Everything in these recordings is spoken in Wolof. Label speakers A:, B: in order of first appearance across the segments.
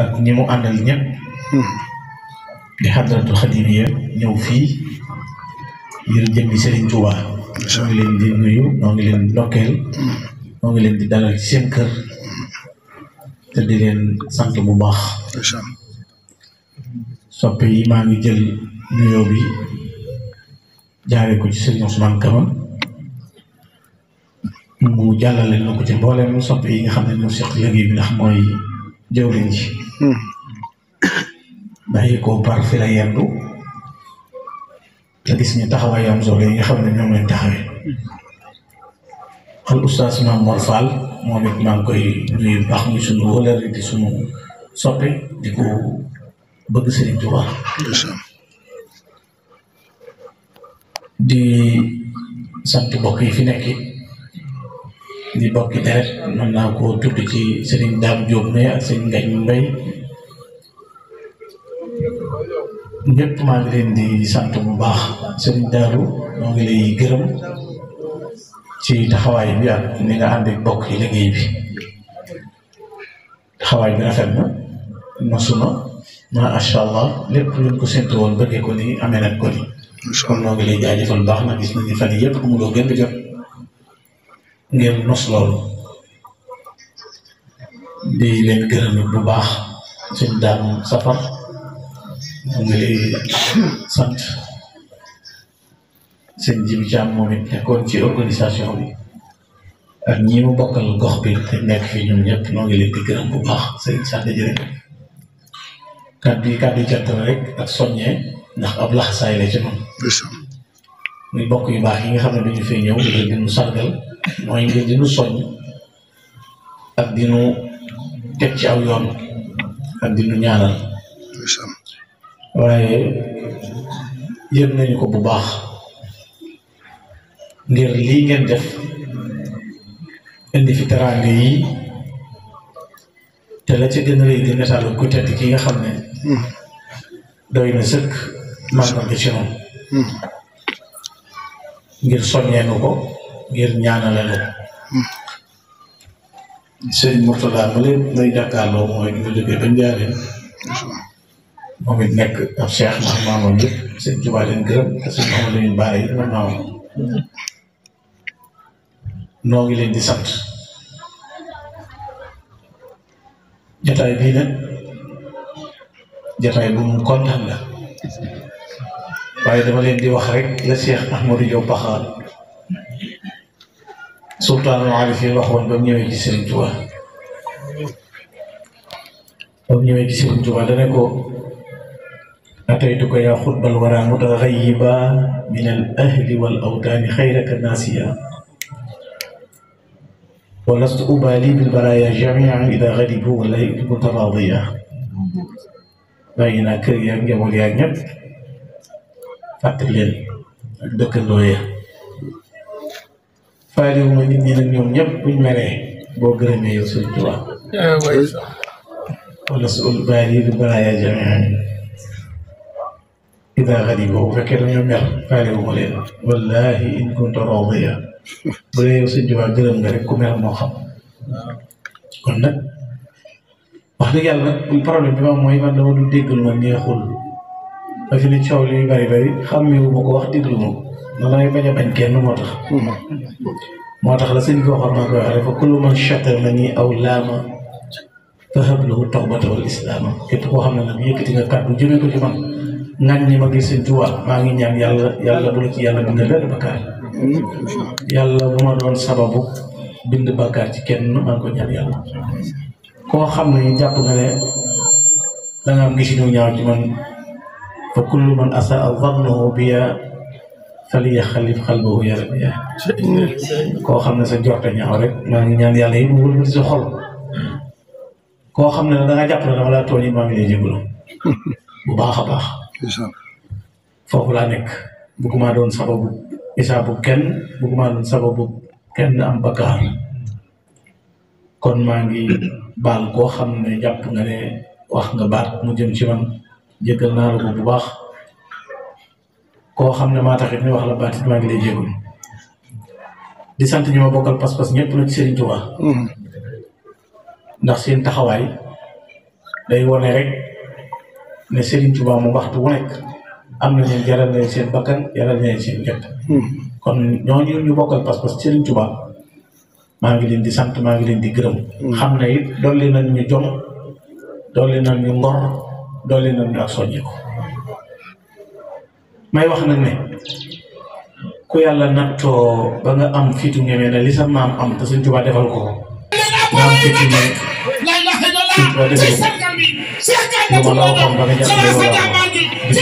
A: ak ñi mu àndal ñëpp di xadratul xadimiya ñëw fii ngir jëmmi Serigne Touba ñoo ngi leen di nuyu ñoo ngi leen ndokkeel ñoo ngi leen di dalal ci seen kër te di leen sant bu baax soppe yi maa ngi jël nuyoo bi jaare ko ci Serigne Ousmane Kama mu jàllale na ko ci mboolem soppe yi nga xam ne ñoo seq liggéey bi ndax mooy jëwriñ ji bàyyi ko par fi la yendu te gis ñu taxawaay am solo yi nga xam ne ñoom lañ taxawee al oustaz Mame Mor Fall moom it maa ngi koy nuyu baax muy sunu wëlër di sunu soppe di ko bëgg Serigne Touba di sant bokk yi fi nekk di bokki deret mën naa koo tudd ci Serigne Dame Diop ne ak Serigne Ngagne Mbaye ñëpp maa ngi leen di sant bu baax Serigne Darou moo ngi lay gërëm ci taxawaay bi ak ni nga ànd ak bokk yi liggéey bi taxawaay bi rafet na masuma macha allah lépp luñ ko séntu woon bëggee ko ni amee nañ ko ni kon noo ngi lay jaajëfal baax na gis nañu fan yii yëpp amuloo gën di jot ngeen nos loolu di leen gërëm bu baax suñ daam safar mu ngi lay sant seen jibi caam moom it nekkoon ci organisation bi ak ñi mu bokkal gox bi te nekk fii ñoom ñëpp noo ngi leen di gërëm bu baax sëriñ sant jërëjëf kàddu yi jant rek ak soññee ndax ab laxasaay la ci noonu muy bokk yu baax yi nga xam ne dañu fee ñëw ngir di nu sargal mooy ngir di nu soññ ak di nu teg ci aw yoon ak di nu ñaanal waaye yëg nañu ko bu baax ngir lii ngeen def indi fi teraanga yi te la ca gën a rëy di netaalu ku tedd ki nga xam ne doy na sëkk màndarga ci noonu ngir soññeenu ko ngir ñaanalenu ko Serigne Mourtada ma leen lay jàkkaarloo mooy nga jógee ba Njaaréem moom it nekk ab cheikh ndax maamam yëpp Serigne Touba leen gërëm te Serigne Mamadou Lamine Bara yi ma maamam noo ngi leen di sant jataay bii nag jataay bu mu kontaan la waaye dama leen di wax rek la Cheikh Ahmadou Diop Paxa sultaanul aarifin waxoon ba mu ñëwee ci Serigne Touba dana ko ataytuka yaa xutbal wara mutaxayiba min al ahli wal awtaani xayraka naasiya wa lastu ubaali bil baraaya jamian ida gadibu wala kunta raadiya bàyyi naa kër yaa njaboot yaa ñëpp fàttali leen ak dëkkandoo ya faaliwuma nit ñi nag ñoom ñëpp buñ meree boo gërëmee yow Sëriñ Tuubaa wala su ubaali bil baraaya jamian ida gadibu bu fekkee dañoo mer faaliwuma leen wallahi in kunta raadiya bu dee yow Sëriñ Tuubaa gërëm nga rek ku mer moo xam kon nag wax dëgg yàlla nag problème bi ma mooy man dama du déggal ma neexul ba fi ne coow li bari bari xàmmewu ma ko wax déglu ma ko man damay bañ a bañ kenn moo tax la sëñ bi waxoon maa koy wax rek fa kullu man chatamani aw laama fa hablahu tawbata wal islaama képp koo xam ne nag yëkkati nga kàddu jëmee ko ci man ngañ ñi ma gis Sëñ Tuubaa maa ngi ñaan yàlla bu la ci yàlla bind benn bakkaar yàlla bu ma doon sababu bind bakkaar ci kenn maa ngi ko ñaan yàlla koo xam ne jàpp nga ne danga am gis ñu ñaaw ci man fa kullu man asaa zannahu biya falyaxallif qalbahu ya rabbiya koo xam ne sa jorte ñaaw rek maa ngi ñaan yàlla yi mu wëlbati sa xol koo xam ne danga jàpp ne dama laa tooñ maa ngi lay jégalu bu baax a baax foofu laa nekk bëgguma doon sababu isaabu kenn bëgguma doon sababu kenn am bakkaar kon maa ngi baal koo xam ne jàpp nga ne wax nga baat mu jëm ci man jéggal naa la ko bu baax koo xam ne maa taxit ni wax la baat it maa ngi lay jégalu di sant ñi ma bokkal pas-pas ñëpp nag ci Serigne Touba ndax seen taxawaay day wone rek ne Serigne Touba mu waxtu wu nekk am na leen jaral leen seen bakkan jaral leen seen gerte. kon ñooñu ñu bokkal pas-pas Serigne Touba maa ngi leen di sant maa ngi leen di gërëm. xam ne it dolli nañ ñu jom dolli nañ ñu ngor dolli nañ ñu ak soññeeku. may wax nag ne ku yàlla nattoo ba nga am fitu ñeme ne li sa maam am te Serigne Touba defal ko nga am fitu ne Serigne Touba defal ko lu ma la waxoon ba nga jàpp ne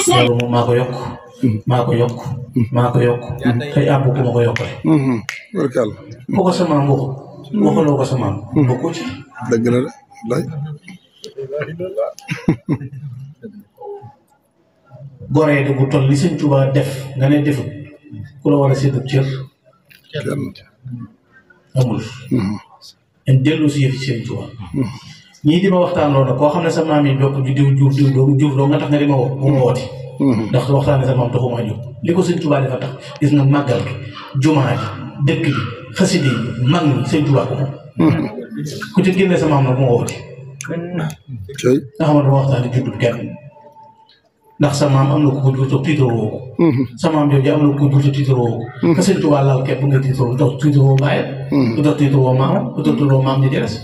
A: loolu moom maa ko yokk maa ko yokk maa ko yokk tey àbb ku ma ko yokkale boo ko sa maam waxaloo ko sa maam bokkoo ci
B: dëgg la de lay
A: goree du bu toll li Sëñ Tuubaa def nga ne defut ku la war a séddub cër amul en dellu si yëfi Sëñ Tuubaa ñii di ma waxtaan loolu nag koo xam ne sa maam yi bokk ju diw juuf doo nga tax nga di ma woo bu ma wooti ndax waxtaane sa maam taxuma jóg li ko Sëñ Tuubaa dafa tax gis nga màggal gi jumaa ji dëkk bi xasida yi mag ñi Sëñ Tuubaa ko moom ku ci génne sa maam nag bu ma wooti nga xam ne dama waxtaane juddub kenn ndax sa maam am na ko jur te tiitaroo ko sa maam jooju am na ko jur te tiitaroo ko ka Sëñ Tuubaa laal képp nga tiitaroo dox tiitaroo bàyyam du dox tiitaroo maamam du dox tiitaroo maam ñi jëles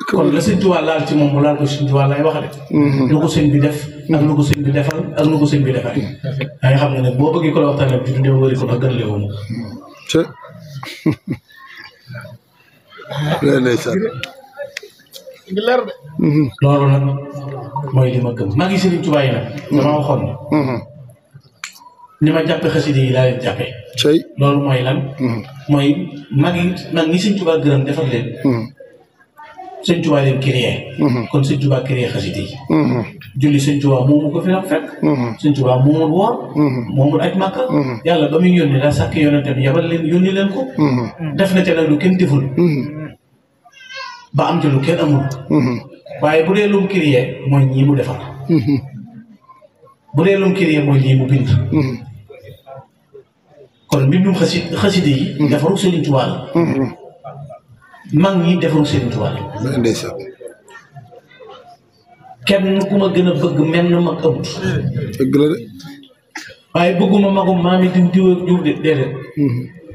A: kon la Sëñ Tuubaa laal ci moom mu laal ko Sëñ Tuubaa lay wax de lu ko sëñ bi def ak lu ko sëñ bi defal ak lu ko sëñ bi defal da nga xam ne nag boo bëggee ko la waxtaanee bi dundee wëri ko ndax gën lee woon loolu nag mooy li ma gëm maa ngi Sëriñ Tuubaa yi nag dama waxoon ne ni ma jàppe xasida yi laa leen jàppee loolu mooy lan mooy mag ñi Sëñ Tuubaa gërëm defal leen Sëñ Tuubaa leen créé kon Sëñ Tuubaa créé xasida yi julli Sëñ Tuubaa moomu ko fi la fekk Sëñ Tuubaa moomul woor moomul aj Màkka yàlla ba muy yónni daa sàkk yonente bi yabal leen yónni leen ko def na ca nag lu kenn deful ba am ci lu kenn amul waaye bu dee lum créé mooy ñii mu defal bu dee lum créé mooy ñii mu bind kon mbindum xasida yi defaru Sëriñ Tuubaa la mag ñi defaru Sëriñ Tuubaa la
B: ndeysaan
A: kenn ku ma gën a bëgg mel na mag amut
B: dëgg la de
A: waaye bëgguma magum maam yi diw ak diw de déedéet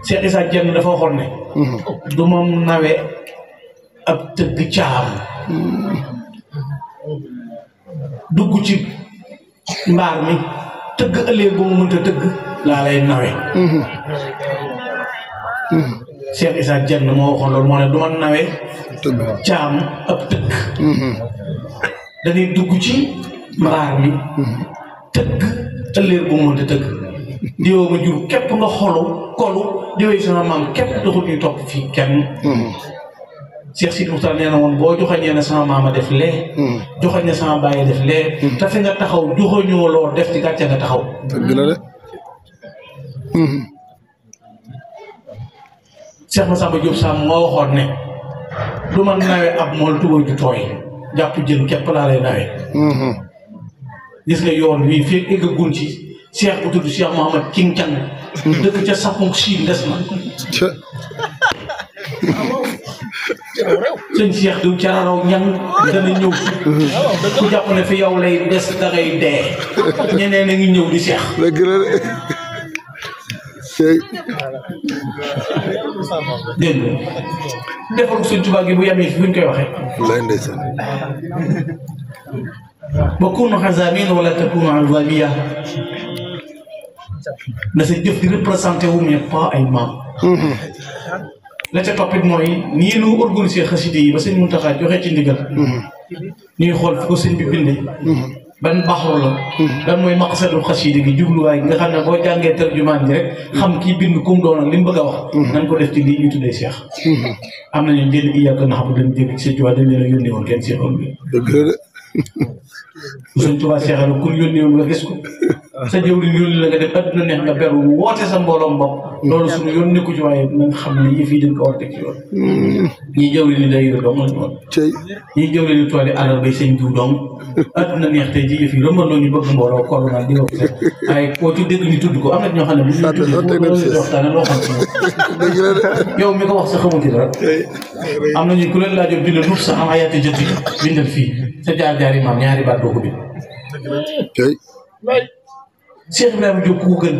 A: Cheikh Issa Dieng dafa waxoon ne du ma nawe ab tëgg caam dugg ci mbaar mi tëgg ëllëg ba mu mënta tëgg laa lay nawe Cheikh Issa Dieng moo waxoon loolu moo ne du ma nawe caam ab tëgg dañuy dugg ci mbaar mi tëgg ëllëg ba mu mënta tëgg diwoo ma jur képp nga kolu diwee sama maam képp doxul ñuy topp fii kenn Cheikh Sidi Moukhtar nee na woon boo joxoñee ne sama maama def lee joxoñ ne sama bàyyi def lee te fi nga taxaw joxoñoo loo def ci gàcce nga taxaw
B: dëgg la de
A: Cheikh Massamba Diop Sam moo waxoon ne du ma nawe ab mool tuba ju tooy jàpp jën képp laa lay nawe gis nga yoon wii fii eggagun ci Cheikh bu tudd Cheikh Mouhamad King Cang dëkk ca Sapong Siin des na sëñ Cheikh du cararaw ñang dana ñëw ku jàpp ne fi yow lay des dangay dee ñeneen a ngi ñëw di Cheikh
B: dëgg la de
A: dégg nga defaru Sëñ Tuubaa gi bu yamee fi buñ koy waxee
B: lay ndeysaan
A: ba kunu xazamin wala takunu azamiya na sa jëf di représenté wu mais pas ay maam la ca toppit mooy nii nu organisé xaside yi ba sëñ Muntaxa joxe ci ndigal ñuy xool fi ko sëñ bi bindee ban baxru la lan mooy maqsadul xaside gi jubluwaay nga xam ne boo jàngee tarjumaan ji rek xam kii bind kum doon ak li mu bëgg a wax nañ ko def ci lii ñu tuddee Cheikh am nañu njëriñ iyyaaka na'budu dañ dégg Sëñ Tuubaa dañ leen a yónnee woon kenn seexoon bi
B: dëgg la de
A: Sëñ Tuubaa seexal ku yónnee woon nga gis ko sa jëwriñ yónni la nga def adduna neex nga beru woote sa mbooloom bopp loolu suñu yoon nekku ci waaye nañ xam ne yëf yi dañ ko war a teg ci yoon ñii jëwriñ ni day dong lañ woon ñii jëwriñ ni tooli alal bay sëñ diw dong adduna neex tey ji yëf yi rëmbandoo ñu bëgg mbooloo koll naa di wax waaye koo ci dégg ñu tudd ko am na ñoo xam ne bu ñu tudd waxtaane loo xam ci yow mi ko wax sa xamuti dara am nañu ku leen laajoon bind nuuf sax am ayaati jëtti bindal fii sa jaar-jaar yi maam ñaari baat doo ko bind Cheikh Ibrahima Diop ku gën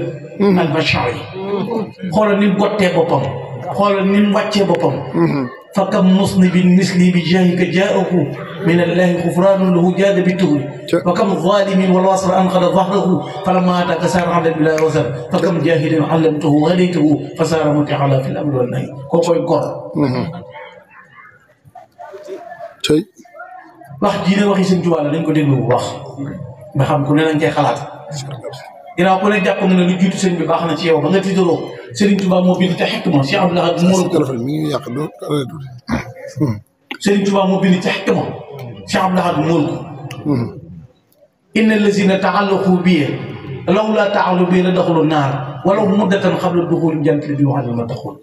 A: albachar yi xoolal ni mu gottee boppam xoolal ni mu wàccee boppam fa kam musnibin misli bi jaahika jaahu min allahi xufraanun lahu jaada bi tuhri fa kam zalimin wal wasra anqada zahrahu falamma ataka saara ala bila wasar fa kam jahilin allamtahu hadaytahu fa saara mutiala fi l amri wal nahi koo koy gor wax jii ne waxi sëñ Tuubaa la dañ ko déglu bu baax nga xam ku ne nañ koy xalaat ginnaaw ku ne jàpp nga ne lu jiitu sëñ bi baax na ci yow ba nga tiitaroo Serigne Touba moo bind te xikma Cheikh Abdou Lahad moolu ko Serigne Touba moo bind te xikma Cheikh Abdou Lahad moolu ko inna allazina taallaqu bi lawla taalu bi la daxulu naar walaw muddatan qabla duxuli jant bi wax ma taxul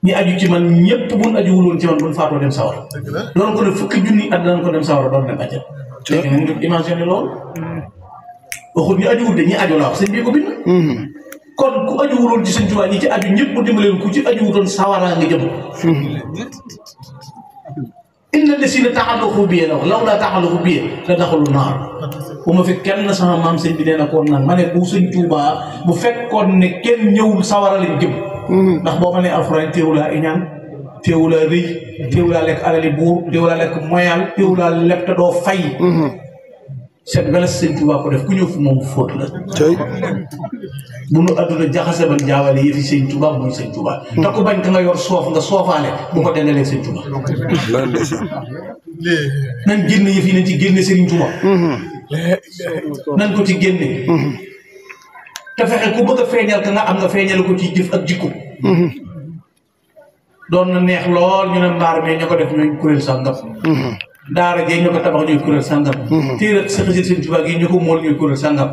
A: ñi aju ci man ñëpp buñ aju wuloon ci man buñ faatoo dem sawar doon ko def fukki junni at daan ko dem sawar doon dem àjjana léegi nañ ko imaginer loolu waxul ñu ajuwul de ñi aju la wax sëñ bi ko bind kon ku ajuwuloon ci sëñ Tuubaa ñi ci aju ñëpp mu dimbaleen ku ci ajuwutoon sawaraa nga jëm inna lasina taxallaqu bi la wax law laa taxallaqu bi la daxalu naar bu ma fi kenn sama maam sëñ bi nee na koon naan ma ne bu sëñ Tuubaa bu fekkoon ne kenn ñëwul sawara lañ jëm ndax boo ma nee alxuraan teewulaa iñaan teewulaa rëy teewulaa lekk alali buur teewulaa lekk moyal teewulaa lepp te doo fay seet nga la sëñ Tuubaa ko def ku ñëw fu moom fóot la bu nu adduna jaxase ban jaawale yëfi sëñ Tuubaa mooy sëñ Tuubaa te ku bañ ka nga yor soof nga soofaale bu ko dendalee sëñ Tuubaa nañ génne yëf yi nañ ci génne sëriñ Tuubaa nañ ko ci génne te fexe ku bëgg a feeñal ka nga am nga feeñal ko ci jëf ak jikko doon na neex lool ñu ne mbaar mais ña ko def ñooy kuréel sàngam daara jee ñoo ko tabax ñooy kuréel sàngam téere sa xasit sëñ Tuubaa gi ñu ko mool ñooy kuréel sàngam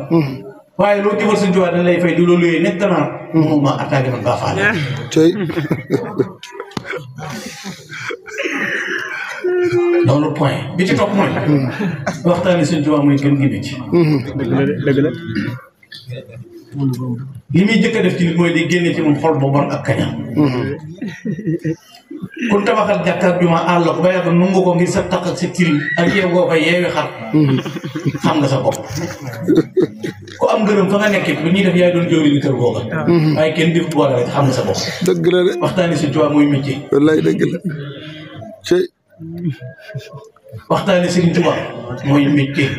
A: waaye loo jëfal sëñ Tuubaa dañ lay fay di loolu yooyu nekk gannaaw moom ma attaqué man baa faale loolu point bi ci topp mooy waxtaani sëñ Tuubaa mooy gën gi bi ci dëgg la li muy jëkk a def ci nit mooy di génne ci moom xol boo bon ak kañam kun tabaxal jàkka ak jumaa àll ko ba yàgg nungu ko ngir sa takk ak sa tirim ak yeew goo koy yeewi xar xam nga sa bopp ku am ngërëm fa nga nekkee bu ñuy def yaay doon jëwri ni kër googa waaye kenn def boole rek xam nga sa bopp
B: dëgg la de
A: waxtaani sëñ Tuubaa mooy métier
B: wallaay dëgg la
A: waxtaani sëñ Tuubaa mooy métier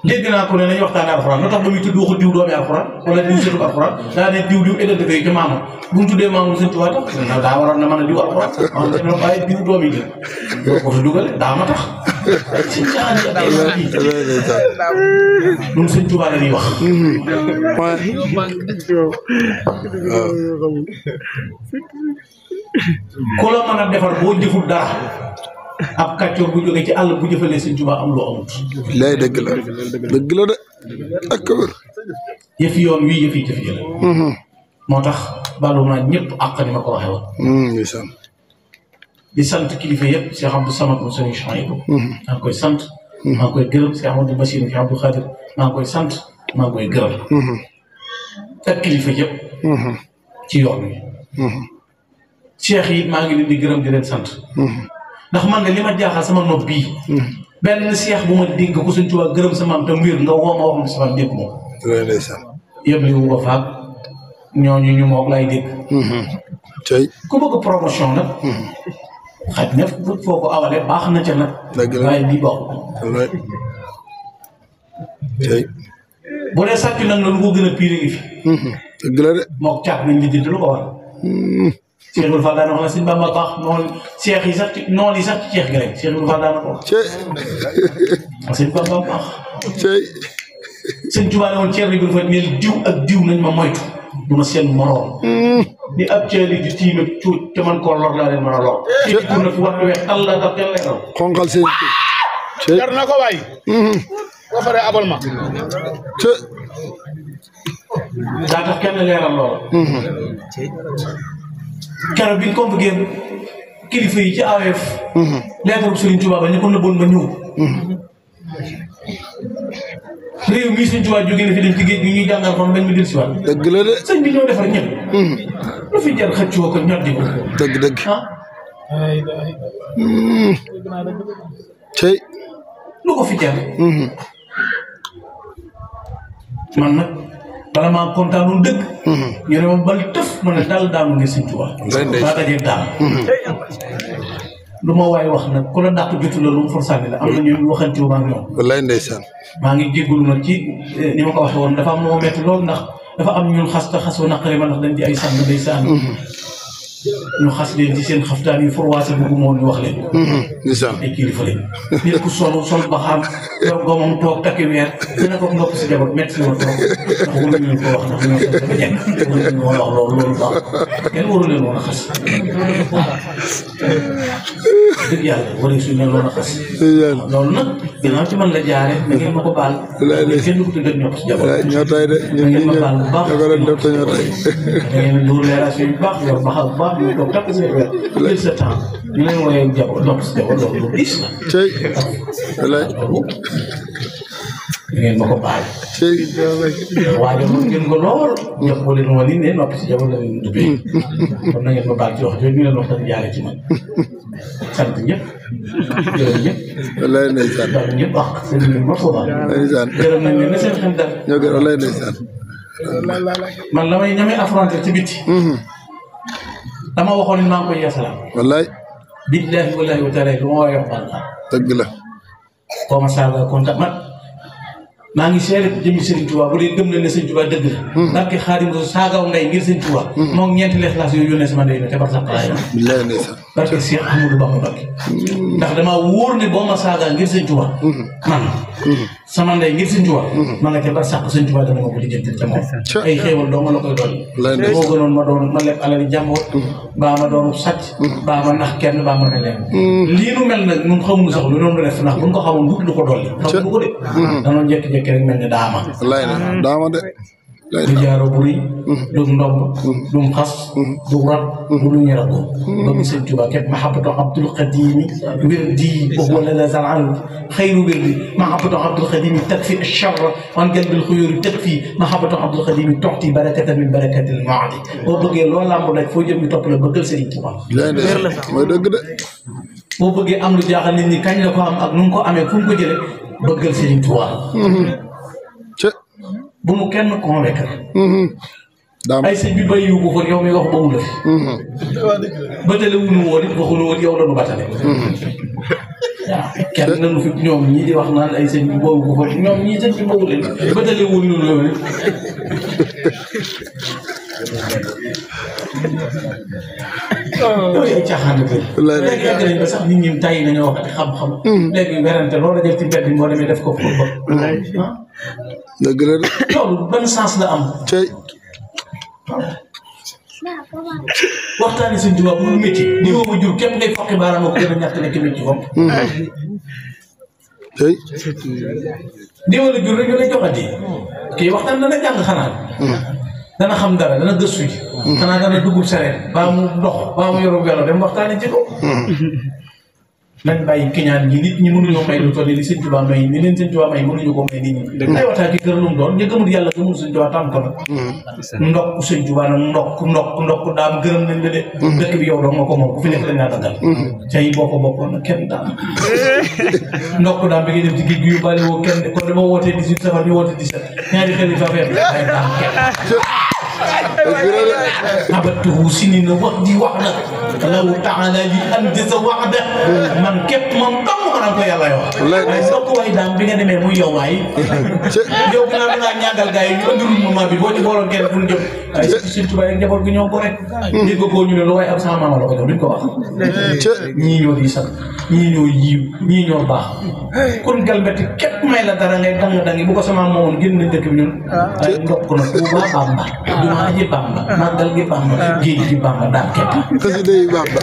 A: dégg naa ko ne nañu waxtaanee alxuraan lu tax ba muy tudd waxu diw doomi alxuraan wala diw sëtu alxuraan daa ne diw édante koy ci maamam bu mu tuddee maamam sëñ Tuubaa tax daa waroon na mën a diw alxuraan maanaam waaye diw doomi gi boo ko fi dugale daa ma tax sëñ caani ñun sëñ Tuubaa la ñuy wax ku la mën a defar boo jëful dara ab kàccoor bu jógee ci àll bu jëfalee sëñ Tuubaa am loo amut.
B: lay dëgg la dëgg la de ak wér.
A: yëfi yoon wii yëfi jëf yi la. moo tax baalu naa ñëpp àq ni ma ko waxee woon.
B: ndeysaan.
A: di sant kilifa yëpp Cheikh Abdou Samad mu sëñ Chouaïbou. maa ngi koy sant. maa ngi koy gërëm Cheikh Amadou Bassirou Cheikh Abdou Khadir maa ngi koy sant maa ngi koy gërëm. ak kilifa yëpp. ci yoon wi. cheikh yi maa ngi leen di gërëm di leen sant. ndax man de li ma jaaxal sama nopp bii. benn seex bu ma dégg ko sëñ Tuubaa gërëm sama am te mbir nga woo ma wax ma sama dégg moom.
B: ndeysaan.
A: yëpp li wu ko faag ñooñu ñu moom lay dégg.
B: tey.
A: ku bëgg promotion nag. xaj na foo ko awalee baax na ca nag.
B: dëgg la
A: waaye bii baaxul.
B: wallaay. tey.
A: bu dee sàcc nag lu ko gën a pire ngi fi.
B: dëgg la de.
A: moog caat nañ li jënd lu ko war. Cheikh Ibrahima Fall daan wax na sëñ Bamba baax noonu seex yi sax ci noonu yi sax ci ceex gi rek Cheikh Ibrahima Fall daan ko wax. sëñ Bamba baax. sëñ Tuubaa ne woon Cheikh Ibrahima Fall neel diw ak diw nañ ma moytu du ma seen moroom. ni ab ceeli di tiime cuuj te man koo lor laa leen mën a lor. ci tur na fi waxtu weex tal la daf kenn lay raw.
B: xonqal seen.
C: jar na ko waay.
B: ba pare abal ma ca
A: daa tax kenn leeral loolu keroog bi ñu convoqué kilifa yi ci AOF leetaru Serigne Touba ba ñu ko nëbboon ba ñëw réew mii Serigne Touba jógee na fi dem ci géej gi ñuy jàngal xam bañ mu del si waat
B: dëgg la de
A: sëñ bi ñoo defar ñëpp lu fi jar xëccoo ko ñor di ko
B: dëgg
A: ah
B: cey
A: lu ko fi jar man nag bala maa kontaanoon dëgg ñu ne ma bal tëf ma ne daal daanu ngir Serigne Touba daa dajee daanu lu ma waaye wax nag ku la dàq jotu la lu mu for sànni la am na ñu waxante wu ma ak ñoom
B: wallaay ndeysaan
A: maa ngi jégalu nag ci ni ma ko waxee woon dafa am moo metti lool ndax dafa am ñun xas te xas wa naqare ma ndax dañ di ay sànn ndeysaan ñu xas leen ci seen xaftaan yi forwaase bëggu moon ñu wax leen
B: ndeysaan
A: ay kilifa lañ nit ku sol ba xam yor goomam toog takki weer dina ko ndopp si jabar metti si woon toog ndax waru leen ko wax ndax ñoo ko dafa jekk waru leen woon wax loolu baax kenn waru leen woon a xas dëgg yàlla waru suñu leen woon a xas loolu nag ginnaaw ci man la jaare da ngeen ma ko baal kenn du ko tudd ñoo ko si jabar
B: ñoo tay de ñun ñi
A: ma baal bu baax
B: ñoo ko doon def te ñoo tay
A: da ngeen dóor leeration yu baax yor baxal bu baax ñu toog takk seen weer jël sa temps ñu leen wooyee jabar ndopp si jabar loolu lu diis la
B: cey wallaay
A: ngeen ma ko baal
B: cey
A: waaye moom ngeen ko lool jox ko leen woon ne noppi si jabar la leen dubbee kon na ngeen ma baal ci wax jooju ñu leen wax tamit jaare ci man sant ñëpp gërëm ñëpp
B: wallaay ndeysaan
A: daal ñëpp wax seen mbir ma soobaa
B: ndeysaan
A: gërëm nañ leen ne seen xel dal
B: ñoo gën wallaay ndeysaan
A: man la may ñamee affronté ci biti dama waxoon ni maa ngi koy yeesalaat
B: wallaay
A: billaahi wallaahi wa taala lu ma waay wax baal naa
B: dëgg la
A: koo ma saaga kontaan man maa ngi seere jëmi Serigne Touba bu dee gëm na ne Serigne Touba dëgg la barke Xaadim Rasul saagaw ndey ngir Serigne Touba moom ñeenti leexlaas yooyu yónnee sama ndey na te bar sax laay
B: billaay ndeysaan
A: barke Cheikh Ahmadou Bamba Mbacké ndax damaa wóor ne boo ma saagaa ngir Serigne Touba man sama ndey ngir Serigne Touba ma nga te bar sax Serigne Touba dana ma ko lijjanti ca moom ay xéewal doo ma la koy dolli moo gënoon ma doon ma leb alali jàmbur baa ma doon sàcc baa ma nax kenn baa ma ne leen lii nu mel nag ñun xamuñu sax lu noonu def ndax buñ ko xamoon wut lu ko dolli xamuñu ko de danoon jékki-jékki rek mel ne daama
B: wallaay ne daama de
A: du jaaro bu rëy du ndomb du xas du rab du lu ñu raboo bëgg Sëñ Tuubaa képp mahabbatu Abdul Xadimi wirdi wa huwa la zaran xayru wirdi mahabbatu Abdul Xadimi takfi ash-sharra an jalbil xuyuri takfi mahabbatu Abdul Xadimi tu'ti barakatan min barakatil maadi boo bëggee loolu làmb daj foo jëm ñu topp la bëggal Sëñ Tuubaa
B: mooy dëgg de
A: boo bëggee am lu jaaxal nit ñi kañ la ko am ak nu mu ko amee fu mu ko jëlee bëggal Sëñ Tuubaa bu mu kenn convaincre ay sëñ bi bàyyi yu ko kon yow mi wax ba mu la fi batale wuñu woon it waxuñu woon yow la nu batale waaw kenn nanu fi ñoom ñii di wax naan ay sëñ bi boobu ko kon ñoom ñii sëñ bi boobu leen batale wuñu loolu yooyu ay caaxaan la léegi yàgg nañ ba sax nit ñi tàyyi nañoo wax xam-xam léegi werante loolu la def ci mbedd bi boo demee def ko pour ba
B: dëgg la de
A: loolu ban sens la am
B: cey
A: waxtaani Sëñ Tuubaa bu mu métti ni woo ma jur képp ngay fokki baaraam ko gën a ñàkk nekk métti foofu
B: cey
A: ni wala jur rek ñu lay joxati kii waxtaan dana jàng xanaa dana xam dara dana gëstu ji xanaa dana dugub sareet baa mu dox baa mu yoru welo dem waxtaani ci ko nañ bàyyi kiñaan gi nit ñi mënuñoo may lu toll ni Sëñ Tuubaa may ni leen Sëñ Tuubaa may mënuñu ko may nit ñi ay waxtaan ki kër lu mu doon ñu gëmul yàlla gëmul Sëñ Tuubaa tam ko nag ndokk Sëñ Tuubaa nag ndokk daam gërëm nañ la de dëkk bi yow doo nga ko moom ku fi nekk dañ naa daggal cay boo ko bokkoon nag kenn daam ndokk daam bi ngay dem ci géej gi yu bàyyi woo kenn kon dama wootee 18 safar ñu woote 17 ñaari xel yi fa feeb ay daam kenn abatuhu sinina wax di wax na law taala li andisa waxda man képp moom dong ko naan ko yàlla wax waaye ndokk waay daam bi nga demee muy yow waay yow ginnaaw da ngaa ñàngal gars yi ñu andirul moment bi boo ci booloon kenn fu ñu jëm waaye Sëñ Tuubaa rek njaboot gi ñoo ko rek dégg ko ñu ne lu waaye am sama maama la ko jox duñ ko wax ñii ñoo di sax ñii ñoo yiiw ñii ñoo baax kon galbati képp may la dara ngay dang dangi bu ko sama moomoon génn nañ dëkk bi ñun ay ndokk na bu baax a baax jumaa ji Bamba màggal gi Bamba géej gi Bamba daan képp
B: xasida yi Bamba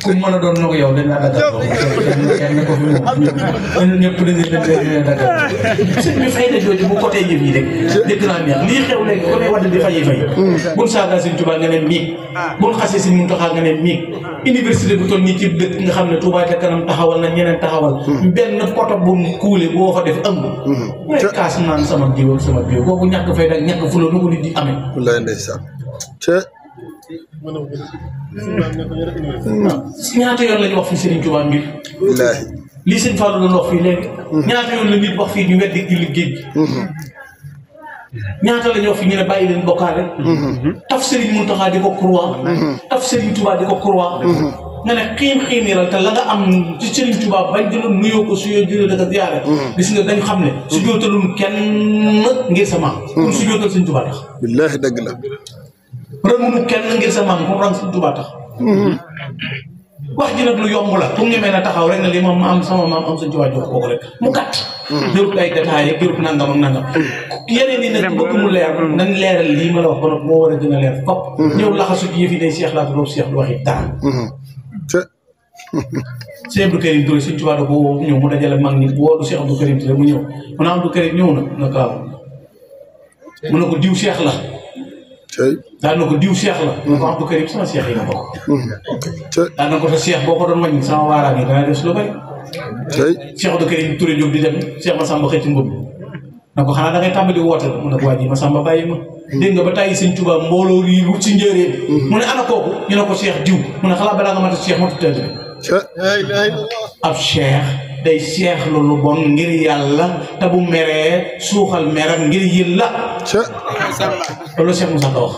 A: ku mën a doon na ko yow dañ laa daggal kenn ko fi moom ñëpp dañ leen daggal sëñ bi fay na jooju bu côté yëf yi rek dégg naa neex lii xew léegi ko ne wadd di fay buñ saaga sëñ Tuubaa nga ne miig buñ xasee sëñ Muntaxaa nga ne miig université bu toll nii ci dëkk nga xam ne Touba ca kanam taxawal na ñeneen taxawal benn poto bu kuule boo fa def ëmb mooy kaas naan sama jiw ak sama jiw boobu ñàkk fay dag ñàkk fula nu ko nit di amee
B: wallaay ndeysaan
A: ñaata yoon lañu wax fi Serigne Touba mbir
B: wallaahi
A: lii sëñ Fallou doon wax fii léegi ñaata yoon la nit wax fii ñu weddi julli géej gi ñaata la ñu wax fi ñu ne bàyyi leen bokkaale taf Serigne Mountakha di ko croix taf Serigne Touba di ko croix nga ne xiin yaral te la nga am ci Serigne Touba bañ di doon nuyoo ko suyoo jëlee daka ziyaare gis nga dañ xam ne su jootalul kenn ngir sa maam kon su jootal Serigne Touba tax
B: billaahi dëgg la
A: rëmunu kenn ngir sa maam comme rang Serigne Touba tax wax ji nag lu yomb la pour ñemee na taxaw rek ne li moom ma am sama maam am Serigne Touba jox kooku rek mu gàtt jërut ay détails ak jërut nangam ak nangam yeneen yi nag bëgg mu leer nañ leeral lii ma la wax ba nag moo war a gën a leer fop ñëw laxasu ci yëf yi day Cheikh laata doobu Cheikh du waxi dara Cheikh Abdou Karim Touré Serigne Touba da ko ñëw mu dajale mag ñi woolu Cheikh Abdou Karim Touré mu ñëw mu ne Abdou Karim ñëw na kaaw mu ne ko diw Cheikh la daan na ko diw Cheikh la mu ne ko Abdou Karim sama Cheikh yi nga bokk daan na ko sa Cheikh boo ko doon wàññi sama waaraam yi dana def si lu bari Cheikh Abdou Karim Touré jóg di dem Cheikh Massamba xëcc mbubb na ko xanaa da ngay tàmbali woote la mu ne ko waa ji Massamba bàyyi ma dégg nga ba tàyyi Serigne Touba mbooloo yi wut si njëriñ mu ne ana kooku ñu ne ko Cheikh diw mu ne xalaat balaa nga mata Cheikh matu tëdd ab Cheikh day Cheikh lu bon ngir yàlla te bu meree suuxal meram ngir yàlla loolu Cheikh Moussa Ka wax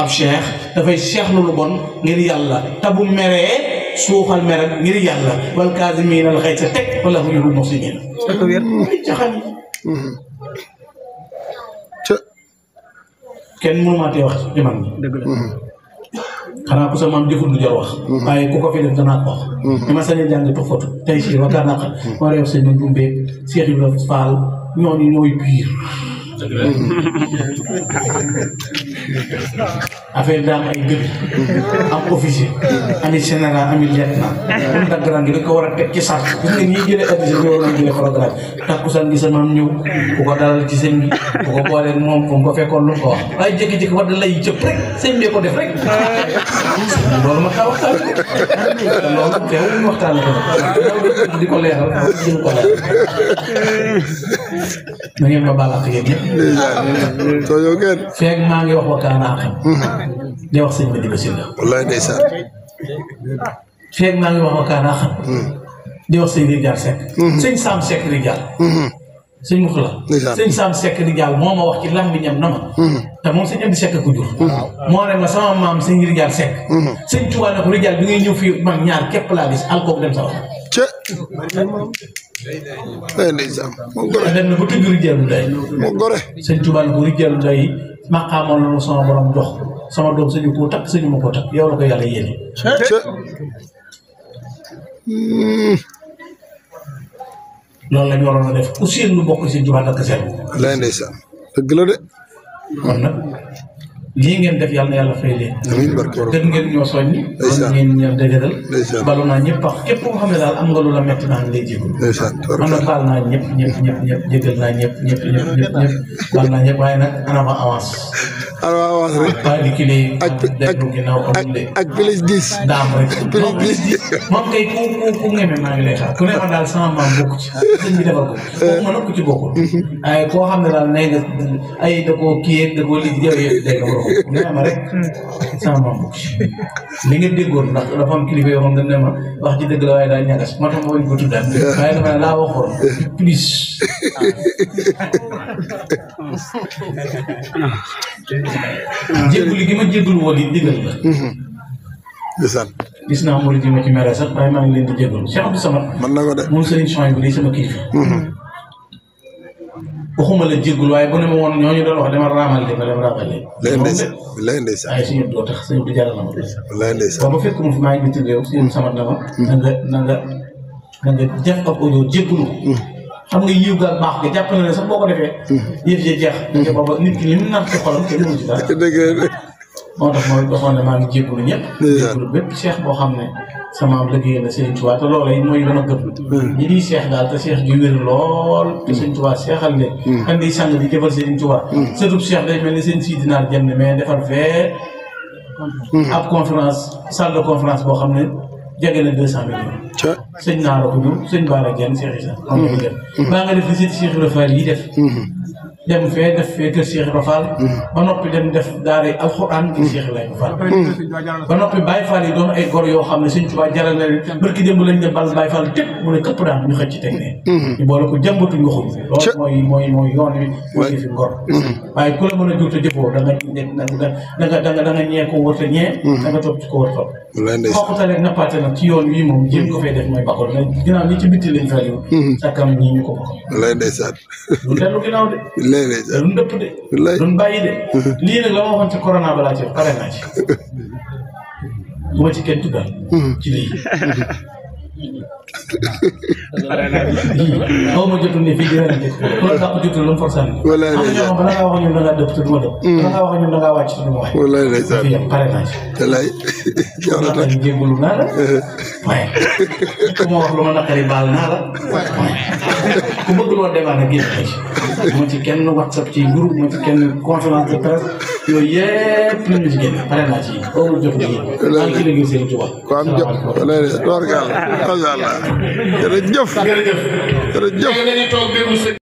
A: ab Cheikh dafay Cheikh lu bon ngir yàlla te bu meree suuxal meram ngir yàlla wal kaazimiina al ghayza teg wala hu yuhibbul muhsiniin kenn mënu maa tee wax ci man ñi xanaa ku sa maam jëfut lu jar wax waaye ku ko fi def danaa ko wax dama sañ a jàng toxfatu tey si wakkaar naa xam ma reew sëñ Dumbe Cheikh Ibrahima Fall ñooñu ñooy biir affaire daa am ay gëdd am officier ami général ami lieutenant am daggraan gi da ko war a teg ci sart gis nga ñii jëlee addisi ñoo war a jëlee programme takkusaan gi sa maam ñëw ku ko dalal ci sëñ bi ku ko boolee moom fu mu ko fekkoon lu ko wax waaye jékki-jékki war da lay cëpp rek sëñ bee ko def rek loolu ma taa waxtaan loolu teew ñu waxtaan ko di ko leeral jëm ko leeral na ngeen ma baal ak yéen ñëpp feeg maa ngi wax wakkaanaa xam di wax sëñ bi di ko si la
B: wallaay ndeysaan
A: feeg maa ngi wax wakkaanaa xam di wax sëñ Rijal Seck sëñ Sam Seck Rijal sëñ Moussa sëñ Sam Seck Rijal moo ma wax ci lambiñam na ma te moom sëñ Amdi Seck ko jur moo ne ma sama maam sëñ Rijal Seck sëñ Tuubaa ne ko Rijal bi ngay ñëw fii man ñaar képp laa gis alkook dem sa wax
B: ndeysaan moo gore
A: dem na ba tudd Rijaalu Nday
B: moo gore
A: sëñ Tuubaa ne ko Rijaalu Nday maqaamoon la sama borom jox sama doom sañu koo takk sañu ma koo takk yow la ko yàlla yéene loolu la ñu waroon a def ku seen lu bokk si Tuubaa takk seen
B: wallaay ndeysaan dëgg la de
A: kon nag lii ngeen def yàlla na yàlla fay leen
B: amiin barke borom
A: gën ngeen ñoo soññi kon ngeen ñoo dëgëral balu naa ñëpp wax képp koo xam ne daal am nga lu la metti naa ngi lay jégalu man nag baal naa ñëpp jégal naa ñëpp baal naa ñëpp waaye nag ana ma avance
B: rek
A: waaye di kii dellu ginnaaw amul de
B: ak plus 10
A: daam rek moom kay ku ngeme maa ngi lay xaar ku ne ma daal sama maam bokk ci sëñ bi defal ko kooku ma nag ku ci bokkul waaye koo xam ne daal nee nga ay da koo kii da koo liggéey yow day nga ku ne ma rek sama maam bokk ci li nga déggoon ndax dafa am kilifa yoo xam ne ma wax ji dëgg la waaye daal ñagas moo tax ma wañ ko tuddaat waaye dama ne laa waxoon plus jéggul gi ma jéggul woon yi digal la gis naa murid yi ma ci mere sax waaye maa ngi leen di jéggul Cheikh Abdou Samad
B: man na ko de
A: moom Serigne Souhaïbou bi day sama kilifa waxuma la jéggul waaye bu ne ma woon ñooñu doon wax dama raamal de ma dem raamal
B: lay ndeysaan
A: waaye suñu doo tax suñu du jaral na ma
B: lay ndeysaan
A: waaw ba fekk mu fi maa ngi bitim réew Serigne Samad na ma na nga def ab audio jéggulu xam nga yiw ga baax ga jàpp na ne sax boo ko defee yëf yi jeex nga booba nit ki li mu naan ci xolam te demul ci dara moo tax mooy doxoon ne maa ngi jégalu ñëpp jégalu bépp cheikh boo xam ne sama am liggéey la Sëriñ Tuubaa te loola yi mooy dama gëm ñi di cheikh daal te cheikh gi wér lool te Sëriñ Tuubaa cheikhal leen kan di sang di jëfal Sëriñ Tuubaa surtout cheikh day mel ni seen sii dinaar jëm ne mais defal fee ab conférence salle de conférence boo xam ne jege na 200 millions sëñ naa la ko ñëw sëñ Bara Diène Cheikh Issa xam nga def baa nga def li seen Cheikh Ibra Fall yi def dem fee def fee kër Cheikh Ibra Fall ba noppi dem def daara alxuraan kër Cheikh Ibra Fall ba noppi Baye Fall yi doon ay gor yoo xam ne Sëñ Tuubaa jaral na leen barki démb lañ ne bal Baye Fall tëpp mu ne këpp daan ñu xëcc ci teg ne ñu boole ko jàmbatuñ nga xuñ loolu mooy yoon wi mooy fi ngor waaye ku la mën a jur te jëfoo da nga ñee ko wër te ñee da nga topp ci ko wër topp xoqutale nappaate nag ci yoon wi moom jéem ko fay def mooy bakkoon mais ginnaaw li ci bitti lañ fa liw sàkkam ñii ñu ko bokk
B: lay ndeysaan
A: lu dellu ginnaaw de lu ndëpp de lu bàyyi de lii nag la ma waxoon ci corona balaa ci pare naa ci bu ma ci kenn tuddal ci lii xaw ma jotul ne fii di werante ku la dàq jotul lu mu for sànni am na ñoo bala ngaa wax ñun da ngaa dëpp te du ma dëpp bala ngaa wax ñun da ngaa wàcc te du ma wàcc fi yam pare naa ci naqari jéggulu naa la waaye ku ma wax lu ma naqari baal naa la waaye ku bëgg loo débat nag génn ci ma ci kenn whatsapp ci groupe ma ci kenn conférence de presse yooyu yëpp nañu ci génn pare naa ci amul jotul yi maa ngi ci liggéey Sëriñ Tuubaa
B: ko am jëf jërëjëf jërëjëf